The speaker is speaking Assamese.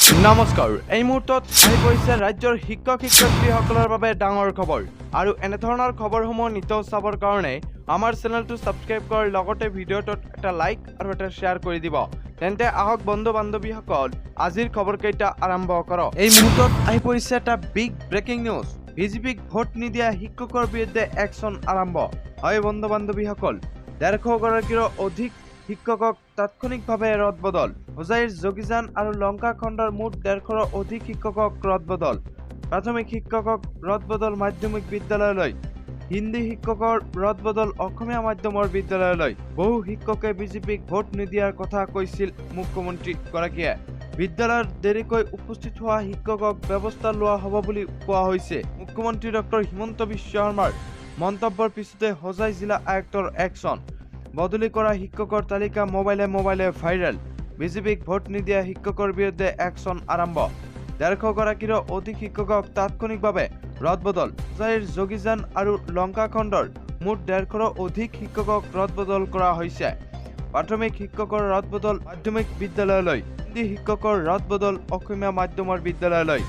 নমস্কাৰ, এই মুহূৰ্তত আহি পৰিছে ৰাজ্যৰ শিক্ষক শিক্ষয়িত্ৰীসকলৰ বাবে ডাঙৰ খবৰ। আৰু এনেধৰণৰ খবৰসমূহ নিতৌ চাবৰ কাৰণে আমাৰ চেনেলটো ছাবস্ক্ৰাইব কৰাৰ লগতে ভিডিঅ'টোত এটা লাইক আৰু এটা শ্বেয়াৰ কৰি দিব। তেন্তে আহক বন্ধু বান্ধৱীসকল, আজিৰ খবৰকেইটা আৰম্ভ কৰক। এই মুহূৰ্তত আহি পৰিছে এটা বিগ ব্ৰেকিং নিউজ। বিজেপিক ভোট নিদিয়া শিক্ষকৰ বিৰুদ্ধে একশ্যন আৰম্ভ। হয় বন্ধু বান্ধৱীসকল, 150 গৰাকীৰো অধিক শিক্ষকক তাৎক্ষণিকভাৱে ৰদবদল। হোজাইৰ যোগীজান আৰু লংকা খণ্ডৰ মুঠ 150ৰো অধিক শিক্ষকক ৰদবদল। প্ৰাথমিক শিক্ষকক ৰদবদল মাধ্যমিক বিদ্যালয়লৈ, হিন্দী শিক্ষকৰ ৰদবদল অসমীয়া মাধ্যমৰ বিদ্যালয়লৈ। বহু শিক্ষকে বিজেপিক ভোট নিদিয়াৰ কথা কৈছিল মুখ্যমন্ত্ৰী গৰাকীয়ে। বিদ্যালয়ত দেৰিকৈ উপস্থিত হোৱা শিক্ষকক ব্যৱস্থা লোৱা হ'ব বুলি কোৱা হৈছে। মুখ্যমন্ত্ৰী ডক্টৰ হিমন্ত বিশ্ব শৰ্মাৰ মন্তব্যৰ পিছতে হোজাই জিলা আয়ুক্তৰ একশ্যন। বদলি কৰা শিক্ষকৰ তালিকা মোবাইলে মোবাইলে ভাইৰেল। বিজেপিক ভোট নিদিয়া শিক্ষকৰ বিৰুদ্ধে একশ্যন আৰম্ভ। 150 গৰাকীৰো অধিক শিক্ষকক তাৎক্ষণিকভাৱে ৰদবদল। হোজাইৰ যোগীজান আৰু লংকা খণ্ডৰ মুঠ 150ৰো অধিক শিক্ষকক ৰদবদল কৰা হৈছে। প্ৰাথমিক শিক্ষকৰ ৰদবদল মাধ্যমিক বিদ্যালয়লৈ, হিন্দী শিক্ষকৰ ৰদবদল অসমীয়া মাধ্যমৰ বিদ্যালয়লৈ।